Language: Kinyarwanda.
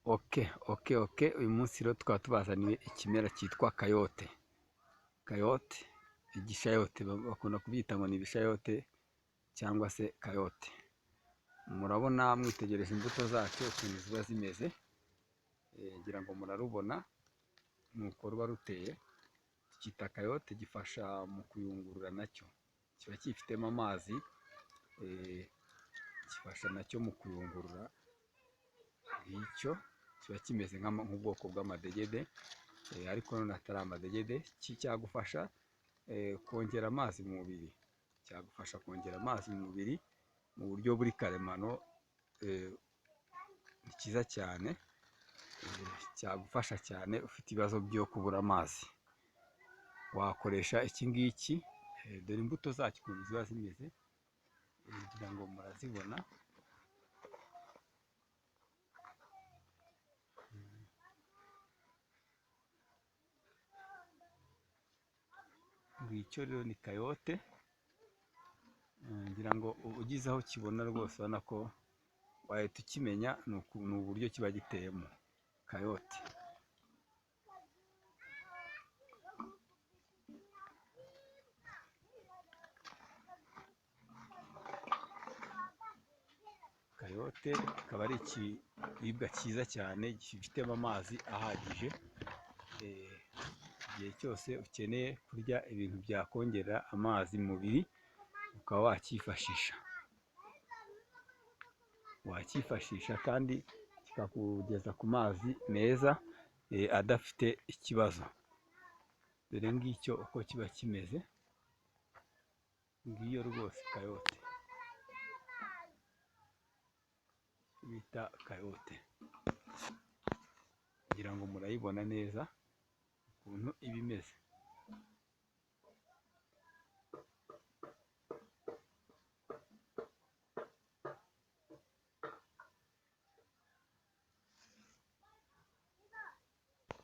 Okay, uyu munsi rero tukaba tubazaniye ikimera cyitwa kayote. Kayote, igishayote bakunda kubyita ngo ni ibishayote cyangwa se kayote. Murabona mwitegereje imbuto zacyo ukuntu ziba zimeze, ngira ngo murarubona nuko ruba ruteye. Tukita kayote, gifasha mu kuyungurura nacyo, kiba cyifitemo amazi, gifasha nacyo mu kuyungurura. Ngicyo kiba kimeze nk'ubwoko bw'amadegede, ariko none atari amadegede. Cyagufasha kongera amazi mu mubiri, cyagufasha kongera amazi mu mubiri mu buryo buri karemano. Ni cyiza cyane, cyagufasha cyane ufite ibibazo byo kubura amazi, wakoresha iki ngiki. Dore imbuto zacyo ukuntu ziba zimeze, ngira ngo murazibona. Ngicyo rero ni kayote, ngira ngo ugize aho ukibona rwose urabona ko wahita ukimenya, ni uburyo kiba giteyemo kayote. Kayote akaba ari ikiribwa cyiza cyane gifitemo amazi ahagije. Igihe cyose ukeneye kurya ibintu byakongera amazi mu mubiri, ukaba wacyifashisha, wacyifashisha kandi kikakugeza ku mazi meza adafite ikibazo. Dore ngicyo uko kiba kimeze, ngiyo rwose kayote bita kayote, ngira ngo murayibona neza ukuntu iba imeze.